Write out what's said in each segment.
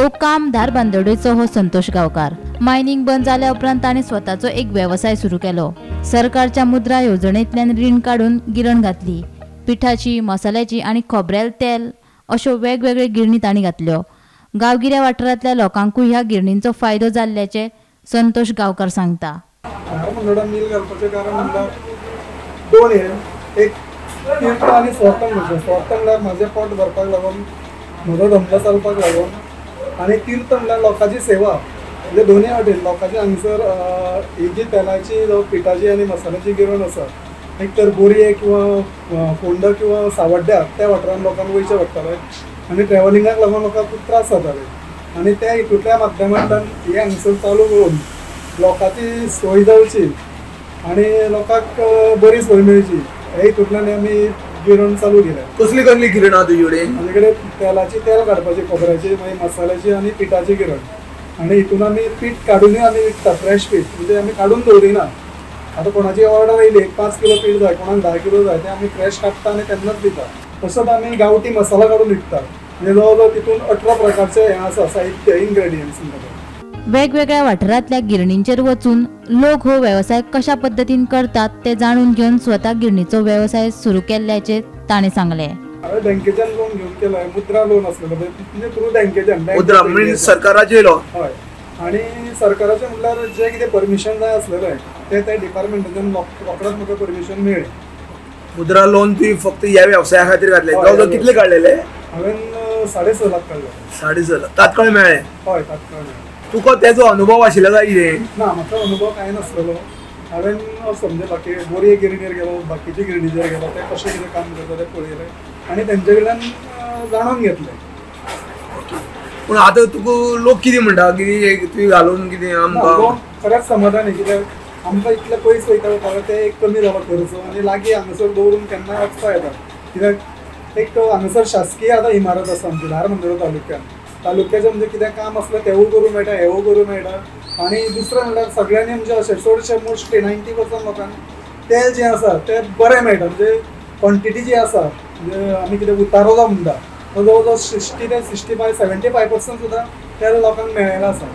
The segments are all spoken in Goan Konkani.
काम धारबांदोडेचो हो संतोष गांवकार. मायनिंग बंद जाल्या उपरांत ताणें स्वताचो एक वेवसाय सुरू केलो. सरकारच्या मुद्रा येवजणेंतल्यान रीण काडून गिरण घातली. पिठाची, मसाल्याची आनी खोबरेल तेल अश्यो वेगवेगळ्यो गिरणी तांणी घातल्यो. गांवगिऱ्या वाठारांतल्या लोकांकूय ह्या गिरणींचो फायदो जाल्ल्याचें संतोष गांवकार सांगता. धारबांदोडा मिल घालपाचें कारण म्हणल्यार दोन हे, एक तीर्थ आनी स्वार्थ. म्हणचे स्वार्थ म्हणल्यार म्हाजें पोट भरपाक लागून, म्हजो धंदो चलपाक लागून, आनी तीर्थ म्हणल्यार लोकांची सेवा. म्हणजे दोनूय वाटेन लोकांची हांगसर ही जी तेलाची जावं पिठाची आनी मसाल्याची गिरण आसा, एक तर बोरये किंवा फोंडा किंवा सावड्ड्या त्या वाठारान लोकांक वयचें पडटालें आनी ट्रॅव्हलिंगाक लागून लोकांक खूब त्रास जाताले. आनी त्या हितूंतल्या माध्यमांतल्यान हें हांगसर चालू करून लोकांची सोय जावची आनी लोकांक बरी सोय मेळची हे हितूंतल्यान आमी गिरण चालू केल्या. कसली कसली गिरण आहा तुजे कडेन? आमचे कडेन तेलाची, तेल काडपाची, खोबऱ्याची, मागीर मसाल्याची आनी पिठाची गिरण. आनी हितून आमी पीठ काडुनूय आमी विकता, फ्रेश पीठ, म्हणजे आमी काडून दवरिना. आतां कोणाची ऑर्डर येयली, एक 5 किलो पीठ जाय, कोणाक 10 किलो जाय, तें आमी फ्रेश काडटा आनी तेन्नाच दिता. तसोच आमी गांवठी मसाला काडून विकता. म्हणजे जवळ जवळ तितून 18 प्रकारचे हें आसा साहित्य, इनग्रेडियंट्स. वेगवेगळ्या वाठारांतल्या गिरणींचेर वचून लोक हो वेवसाय कशा पद्दतीन करतात ते जाणून घेवन स्वता गिरणीचो वेवसाय सुरू केल्ल्याचें ताणें सांगलें. हांवें बँकेच्यान लोन घेवन केलां, मुद्रा लोन आसलेलो म्हणजे थ्रू बँकेच्यान. मुद्रा म्हणजे सरकाराचें लोन? हय. आनी सरकाराचें म्हणल्यार जें कितें परमिशन जाय आसलेलें तें त्या डिपार्टमेंटाच्यान रोखडेंच म्हाका परमिशन मेळ्ळें. मुद्रा लोन तुवें फक्त ह्या वेवसाया खातीर घातलें? जवळ कितले काडलेले? हांवें 6.5 लाख काडले. 6.5 लाख तात्काळ मेळ्ळें? हय, तात्काळ मेळ्ळें. तुका तेजो अनुभव आशिल्लो काय कितें? ना, म्हाका अनुभव कांय नासलेलो. हांवें समजें बाकी बोरये गिरणीर गेलो, बाकीचे गिरणीचेर गेलो, ते कशें कितें काम करता तें पळयलें आनी तेंचे कडल्यान जाणून घेतलें. पूण आतां तुका लोक कितें म्हणटा, कितें तुवें घालून कितें आमकां? खरेंच समाधान कित्याक आमकां इतलें पयस वयता वता तें एक कमी जाला खर्च आनी लागीं हांगासर दवरून केन्नाय वचपा येता. कित्याक एक हांगासर शासकीय आतां इमारत आसा आमची धारबांदोडा तालुक्यान. तालुक्याचें म्हणजे कितें काम आसलें तेवूय करूंक मेळटा, हेवूय करूंक मेळटा. आनी दुसरें म्हणल्यार सगळ्यांनी म्हणजे अशें चडशें मोस्टली 90% लोकांक तेल जें आसा तें बरें मेळटा. म्हणजे क्वॉन्टिटी जी आसा, म्हणजे आमी कितें उतारो जो म्हणटा तो जवळ जवळ 60 ते 65 75% सुद्दां तेल लोकांक मेळ्ळेलें आसा.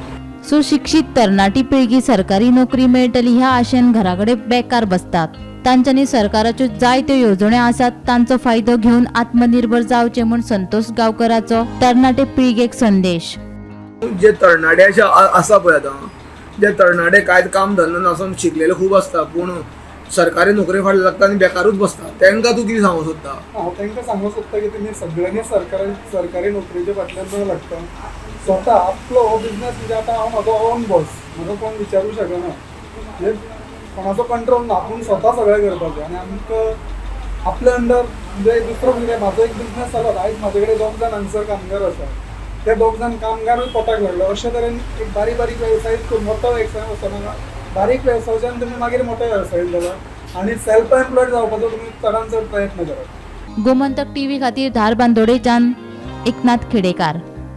सुशिक्षीत तरणाटी पिळगी सरकारी नोकरी मेळटली ह्या आशेन घरा कडेन बेकार बसतात. तांच्यांनी सरकाराच्यो जायत्यो येवजण्यो आसात तांचो फायदो घेवन आत्मनिर्भर जावचें म्हूण संतोष गांवकराचो तरणाटे पिळगेक संदेश. जे तरणाटे अशे आसा पळय आतां, जे तरणाटे कांय काम धंदो नासून शिकलेले खूब आसता पूण सरकारी नोकरी फाटल्यान लागता आनी बेकारूच बसता, तांकां तूं कितें सांगूंक सोदता? हांव तांकां सांगूंक सोदता की तुमी सगळ्यांनी सरकारी नोकरेच्या फाटल्यान न लागता स्वता आपलो हो बिजनेस. म्हणजे आतां हांव म्हजो ओन बॉस, म्हाका कोण विचारूंक शकना, म्हणजे कोणाचो कंट्रोल ना, आपूण स्वता सगळें करपाचें. आनी आमकां आपल्या अंडर म्हणजे दुसरो कितें म्हाजो एक बिजनेस जालो. आयज म्हाजे कडेन 2 जाण हांगसर कामगार आसा, ते 2 जाण कामगारूय पोटाक लागले. अशे तरेन एक बारीक बारीक वेवसाय करून मोठो वेवसाय वचना, बारीक वेवसायाच्यान तुमी मागीर मोठो वेवसाय जाला आनी सेल्फ एम्प्लॉयड जावपाचो तुमी चडान चड प्रयत्न करात. गोमंतक टीव्ही खातीर धारबांदोडेच्यान एकनाथ खेडेकार.